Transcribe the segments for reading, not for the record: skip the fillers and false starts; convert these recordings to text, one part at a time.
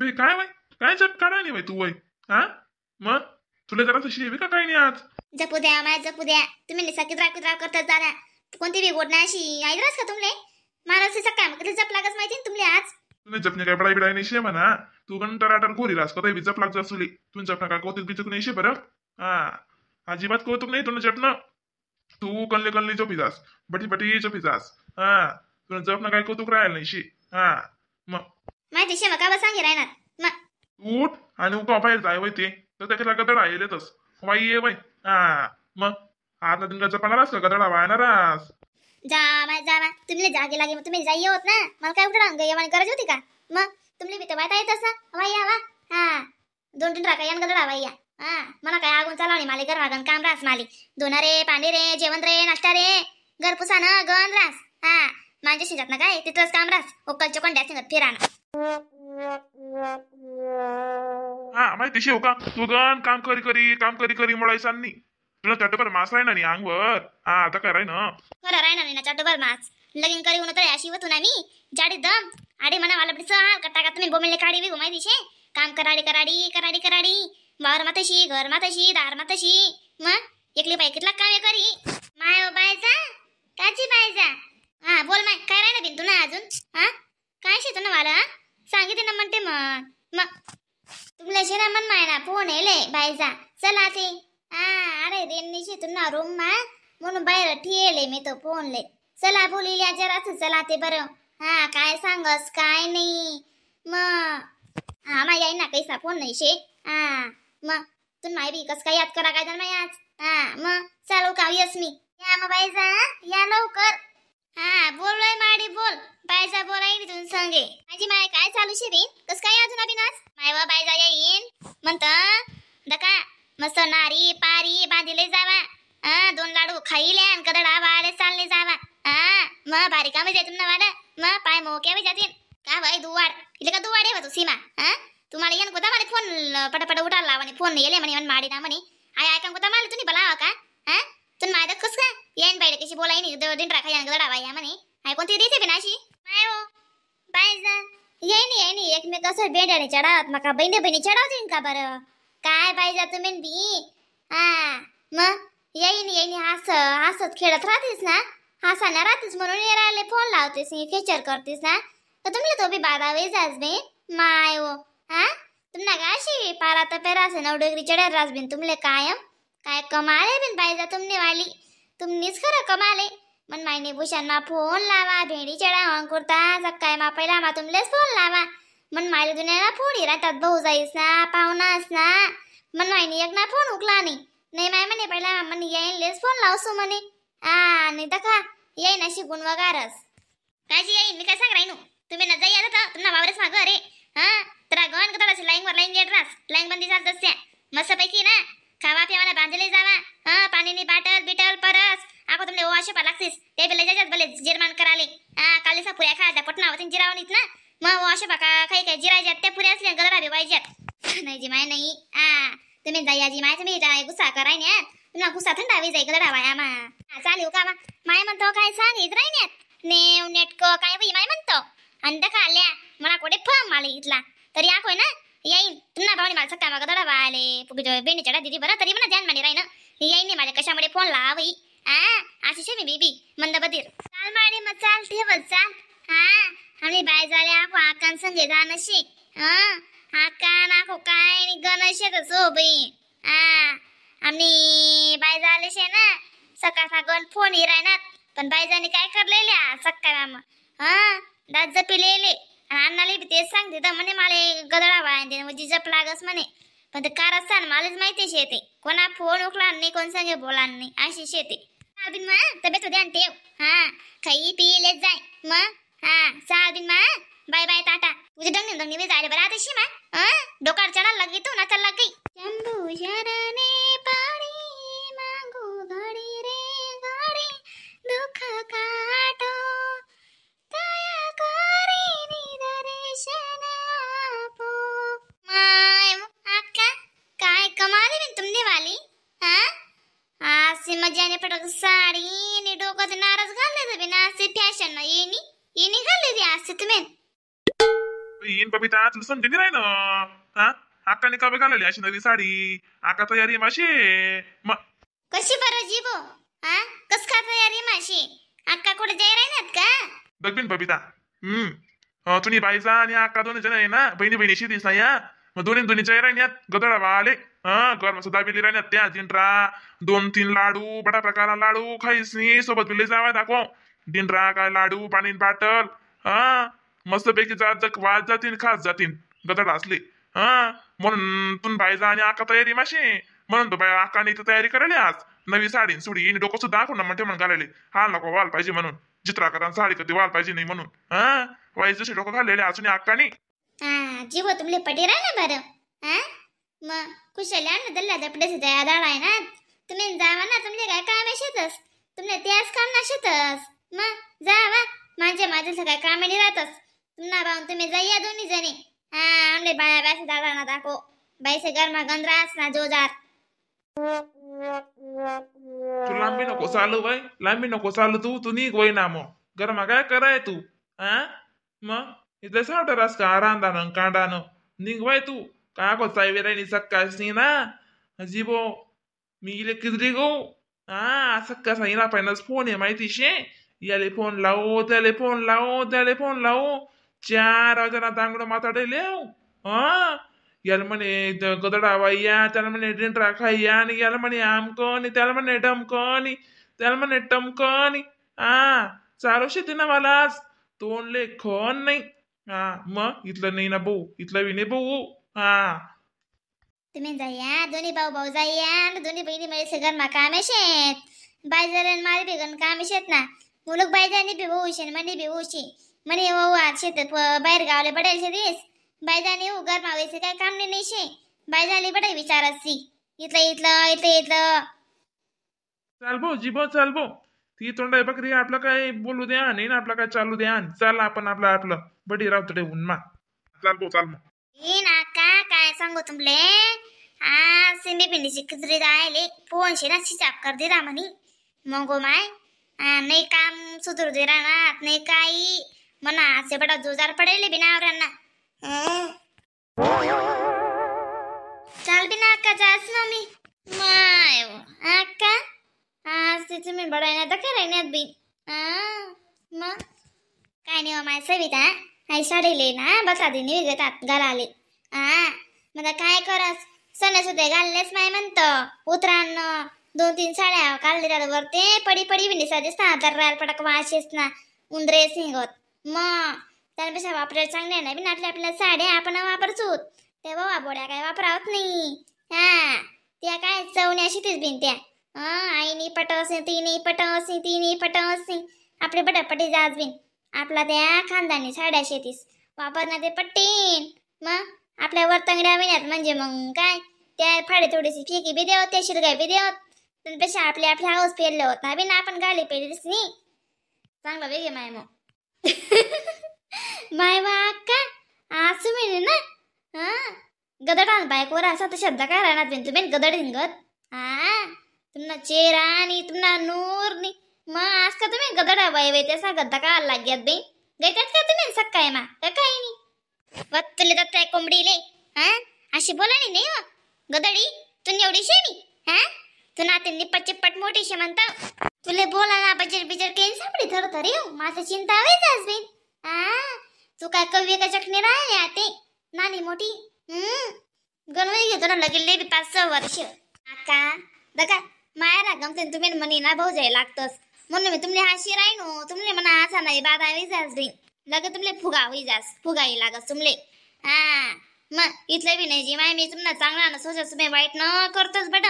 बे काय वय काय जप काढा नाही वय तू वय हा मग तुला जरा तशी का काय नाही आज जपू द्या माय जपू द्या. तुम्ही निसा कितरा कितरा करतात जाण्या कोणती बी गोड नाही अशी ऐकलास का तुमले मला सकाळ मग जप लागच माहिती ना तुमले आज. तुला जपणे काय बडाई बिडाई नाही शे म्हणा तू गण टराटर गोरी रास कथा जप लाग जासुली तू जप नका कौतुक बिचुक नाही शे बरं. हा अजिबात कौतुक नाही तुला जपणं तू कणले कणले झोपी जास बटी बटी झोपी जास. हा तुला जप ना काय कौतुक राहायला नाही शे. हा मग माहिती शे मग का सांगे राहणार मग उठ आणि उका बाहेर जाय वय ते तर त्याच्या गदडा येतच वाई ये वय. हा मग आता दिन जपणारस का गदडा वाहणारास जा माय जा माय तुम्ही जागे लागे मग तुम्ही जाई होत ना मला काय उठा अंग येवानी गरज होती का मग तुमले बी तर वायता येतच ना वाई या वा. हा दोन तीन राका यान गदडा वाई या. हा मला काय आगून चालवणी माले घर वागन काम रास माले धुणं रे पाणी रे जेवण रे नाश्ता रे घर पुसानं गण रास. हा माझ्या शिंजात ना काय तिथंच काम रास ओकलच्या कोंड्या शिंगत फिराना. हा माहिती शेव का तू गण काम करी करी काम करी करी मुळायचा नाही तुला चाटोबर मास राही ना नी अंगवर. हा आता काय राही ना खरं राही ना चाटोबर मास लगीन करी उन तर अशी होतो ना मी जाडी दम आडे म्हणा मला आपली सहाल कट्टा का तुम्ही बोमिले काढी बी माहिती शे काम कराडी कराडी कराडी कराडी वावर मातशी घर मातशी दार मातशी मग एकली बाई कितला काम करी माय बायचा काची बायचा. हा बोल माय काय राही ना बिन तू ना अजून हा काय शे तू ना मला सांगितले ना म्हणते मग मग तुमला शे ना मन माय ना फोन येले बायचा चला ते. हा अरे रेननी शे तुना रूम मा म्हणून बाहेर ठेले मी तो फोन ले चला बोलिल्या जराच चला ते बरं. हा काय सांगस काय नाही मग हा मा याई ना कैसा फोन नाही शे. हा मग तू माय बी कस काय याद करा काय जण आज. हा मग चालू का यस मी या मग बायजा या लवकर. हा बोललोय माडी बोल बायजा बोलाय नी तुझ संगे माझी माय काय चालू शे बिन कस काय अजून अभिनास माय वा बायजा येईन म्हणत दका मस्त नारी पारी बांधिले जावा. हा दोन लाडू खाईले आणि कदडा वाले चालले जावा. हा मग भारी कामे जाय तुमना वाला मग पाय मोक्या बी जातील का बाई दुवाड इले का दुवाड आहे तू सीमा. हा तुम्हाला येन कोता मला फोन पटापट उठायला लावा आणि फोन येले म्हणे माडी ना म्हणे I ऐका कोता मला तुम्ही बोलावा का. हा तुन माय कस का येईन बाई कशी बोलाय नी दिन राखा यान गदडा बाई म्हणे I कोणती रीते बिन अशी माय हो बायजा येईन येईन एकमेकासोबत बेंड्याने चढावत मका बहिणी बहिणी चढावतीन का बरं काय पाहिजे तुम्ही बी. हा मग येईन येईन हस हसत खेळत राहतेस ना हसाना राहतेस म्हणून हे राहिले फोन लावतेस खेचर करतेस ना तर तुम्ही तो बी बारा वेजाच बे माय हो. हा तुम्हाला काय अशी पारा तर पेरासे 9 डिग्री चढेल रास बिन तुमले कायम काय कमाले बिन पाहिजे तुमने वाली तुमनीच खरं कमाले मन मायने भूषण मा फोन लावा भेंडी चढा अंकुरता सकाळी मा पहिला मा तुमलेच फोन लावा मन मायले दुनियाला फोन राहतात भाऊ जाईस ना पाहुणास ना मन मायने एक ना फोन उकला नाही नाही माय म्हणे पहिला म्हणे येईन लेच फोन लावसो म्हणे. हा नाही तर का येईन अशी गुणवगारच कायची येईन मी काय सांग राहीन तुम्ही ना जाई आता तुम्हाला वावरच मागं अरे. हा तर गण का थोडाशी लाईन वर लाईन गेट रास लाईन बंदी चालत असत्या मस्तपैकी ना खावा पिवाना बांधले जावा. हा पाणीनी बाटल बिटल परस आपण तुमले ओवा शोपा लागतीस ते बिले जायच्यात भले जिरमान कराले. हा कालीसा पुऱ्या खायच्या पटना होती जिरावणीत ना मग ओवा शोपा का काही काही जिरायच्यात त्या पुऱ्या असल्या गदडा बी पाहिजेत नाही जी माय नाही. हा तुम्ही जाई जी माय तुम्ही जाय गुस्सा कराय ना तुम्हाला गुस्सा थंडा we जाई गदडा वाया मा. हा चालेल का मा माय म्हणतो काय सांग येत राही नेव नेटक काय बाई माय म्हणतो आणि दखा आल्या मला कोठे फम माले इथला तरी आखोय ना येईन तुम्हाला भावनी मला सकाळ मागं दडा वाले बेणी चढा दिदी बरं तरी म्हणा ध्यान माने राही ना येईन नाही माझ्या कशामुळे फोन लावाई. हा अशी शे मी बेबी मंद बधीर चाल माडी मग चाल ठेवत चाल. हा आम्ही बाय झाले आखो आकान संगे जाणशी. हा आका नाखो काय गणशे तसो बाई. हा आम्ही बाय झाले शे ना सकाळ सकाळ फोन राहणार पण बायजाने काय करलेल्या सकाळ मग हा दात जपिलेले अण्णाला बी तेच सांगते तर म्हणे मला गदडा वाया म्हणजे जप लागस म्हणे पण ते कारस्थान मलाच माहिती शेते कोणा फोन उकला नाही कोण संगे बोला नाही अशी शेते. बिन मा तब्येत ध्यान ठेव. हा खाई पिलेच जाय मग. हा चाल बिन मा बाय बाय टाटा तुझे डंगणी डंगणी बी जायला बरं आता मा. हा डोकार चढायला लागली तू नाचायला लागली. शंभू शरणे पाणी मागू घडी रे घडी दुःख काटो दया करी दर्शन आपो. माय आका काय कमाल आहे तुमने वाली. हा असे मजाने पटक साडी आणि डोकं नाराज घालले बिना असे फॅशन ना येणी येणी घालले ते असे तुम्ही येईन बबिता तुला समजून नाही ना. हा आकाने का घालाली अशी नवी साडी, आका तयारी माशी मग कशी बरं जीबो? हा कस का तयारी माशी? अक्का कुठे जाय राहिनात का? बघ बबिता. तुम्ही बाईचा आणि आका दोन्ही जण आहे ना, बहिणी बहिणीशी दिसना या, मग दोन्ही दोन्ही जाय राहिन्यात गदळा वाले. हा घर मस्त दाबेली राहिन्यात त्या जिंडरा 2-3 लाडू बडा प्रकारा लाडू खाईसनी सोबत बिले जावा दाखव डिंडरा काय लाडू पाणी बाटल. हा मस्त पैकी जात वाज जातीन खास जातीन गदळा असले. हा म्हणून तुन बाईजा आणि आका तयारी माशी, म्हणून तो बाई आकाने इथं तयारी करायला आज नवी साडी सुडी डोकं सुद्धा दाखवून ना म्हणते म्हणून घालायले. हा नको वाल पाहिजे म्हणून चित्रा करा साडी कधी वाल पाहिजे नाही म्हणून. हा वाईस जशी डोकं घाललेले अजून आकाने. हा जीव तुमले पटे राह ना बरं. हा मग कुशल ना दल्ला दपडे दाड आहे ना, तुम्ही जावा ना, तुमले काय काम आहे शेतस, तुमले त्याच काम ना शेतस, मग जावा माझ्या माझ्या सगळ्या काम नाही राहतस. तुम्हाला बाहून तुम्ही जाईया दोन्ही जणी. हा आमले बाया बायसे दादा ना दाखव बाईसे गरमा गंधरास ना जोजार. तू लांबी नको चालू बाई, लांबी नको चालू तू, तू निघ वय ना मग गरमा काय कराय तू. हा मग इथं सावटरास का रांदानं कांडानं निघ बाई तू का गो चाय वेरायनी सक्कासनी ना जीबो मी इले किदरी गो. हा सक्का साईना पाहिनाच फोन आहे माहिती शे, याले फोन लावो त्याले फोन लावो त्याले फोन लावो 4 वाजना दांगडो माताडे लेव. हा याला म्हणे गदडा वाईया, त्याला म्हणे डिंडरा खाईया, आणि याला म्हणे आमकन, त्याला म्हणे डमकन, त्याला म्हणे टमकन. हा चालू शेती ना मलाच तोंडले खन नाही. हा मग इथलं नाही ना भाऊ, इथलं बी नाही भाऊ. हा तुम्ही जाईया दोन्ही भाऊ भाऊ जाईया आणि दोन्ही बहिणी मध्ये सगळं काम शेत बायजर माझे बेगन काम शेत ना मुलग बायजानी बी होऊ शे म्हणे बी होऊशी म्हणे हो आज शेत बाहेर गावले पडेल शेतीस बायजानी हो घर मावायचे काय काम नाही शे बायजाली बडे विचार असती इथलं इथलं इथलं इथलं. चाल भाऊ जी भाऊ चाल भाऊ, ती तोंडाय बकरी आपलं काय बोलू द्या नाही ना आपलं काय चालू द्या, चाल आपण आपलं आपलं बडी रावतडे उन्मा. चाल भाऊ चाल मग. ए नाका काय सांगू तुमले, आ सिंबी पिंडीची खिचडी जायले फोन शे ना शिचाप कर दे म्हणी मग माय नाही काम सुधरू दे राहणार नाही काही म्हणा असे बडा जोजार पडेल बिनावरांना. चाल बिना अक्का जास ना मी my अक्का आज ते तुम्ही बडायना तर करायनात बी. मग काय नाही माय सविता आई साडीले ना बसा दे निघतात घालाले. हा मग काय करस सणा सुद्धा घाललेच माय म्हणतं उतरान 2-3 साड्या काढले त्यावर ते पडी पडी बिंडी दिसता दर्राल पडक वाशेस ना उंदरे सिंगत. मग त्यापेक्षा वापरायला चांगल्या नाही बिन आपल्या आपल्या साड्या आपण वापरचूत तेव्हा बोड्या काय वापरावत नाही. हा त्या काय चवण्या शेतीच बिन त्या. आईनी पट असे तिने पट असे तिने पट असे आपले पटापटी जात बिन आपला त्या खानदानी साड्या शेतीस वापरणार ते पट्टीन. मग आपल्या वर्तंगड्या विण्यात म्हणजे मग काय त्या फाडे थोडीशी फेकी बी देवत त्या शिरगाय बी देवत त्यापेक्षा आपल्या आपल्या हाऊस पेरलं होत ना बिन आपण गाली पेरलीच नाही चांगलं वेगळे माय मग. माय वा अक्का असं म्हणे ना. हा गदडान बायकोवर असा तर शब्द काय राहणार बिन तुम्ही गदड हिंगत. हा तुम्हाला चेहरा आणि तुम्हाला नूर नी मग आज का तुम्ही गदडा बाई बाई त्यासा गद्दा का लाग्यात बाई गैतात का तुम्ही सक्काय मा का काही नाही वत्तले दत्ताय कोंबडीले. हा अशी बोला नाही हो गदडी तू एवढी शे मी. हा तू नाते निप्पट चिप्पट मोठी शे म्हणता तुले बोला ना बजर बिजर केन सापडी थर थर येऊ माझं चिंता व्हायचं बिन. हा तू काय कवी का चटणी राहिले आते नानी मोठी गणवई घेतो ना लगेल बी 5-6 वर्ष. आका बघा माया गमते तुम्ही म्हणे ना भाऊ जाय लागतस म्हणून मी तुमले हाशी राहिनो तुमले म्हणा असा नाही बाधा जास बिन लगे तुमले फुगावी जास फुगाई लागस तुमले. हा मग इथलं बी नाही जी माय मी तुम्हाला चांगला ना सोचा तुम्ही वाईट न करतोच बट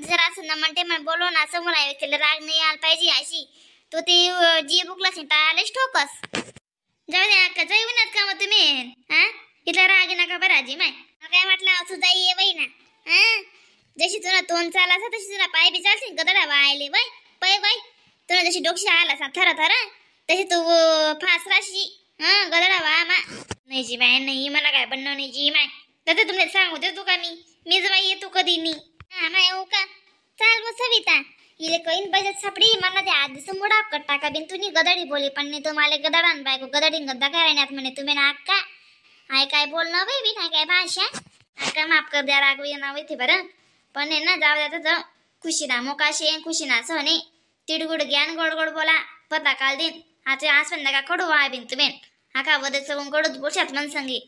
जर असं ना म्हणते मग बोलू ना समोर आहे त्याला राग नाही आला पाहिजे अशी तो ती जी बुकला आलेच ठोकस जाऊ दे अक्का जाऊ नात का मग तुम्ही. हा इथला राग नका बरं आजी माय काय म्हटलं असं जाई ये बाई ना. हा जशी तुला तोंड चाल असा तशी तुला पाय बी चालशील गदडा वायले बाई पै बाई तुला जशी डोक्षी आला असा थर थर तशी तू फास राशी. हा गदडा वा मा नाही जी माय नाही मला काय बनव नाही जी माय तर तुमले सांगू दे तू का मी मीच बाई येतो कधी नी. हा माय हो का चाल बस सविता इले कहीन बजत सापडी मला ते आधी मोडा कट्टा का बिन तुम्ही गदडी बोली पण नाही तुम्हाला गदडान बायको गदडी गद्दा करायनात म्हणे तुम्ही ना अक्का. हाय काय बोलणं बाई बी नाही काय भाषा काय माफ कर द्या रागवी ना इथे बरं. पण हे ना जाऊ द्या तर खुशी ना मोकाशे खुशी ना सोने तिडगुड ज्ञान गोड गोड बोला पता काल दिन आचे आसपंदा का कडू वा बिन तुम्ही आका वदच कडूच बोलशात मन संगी.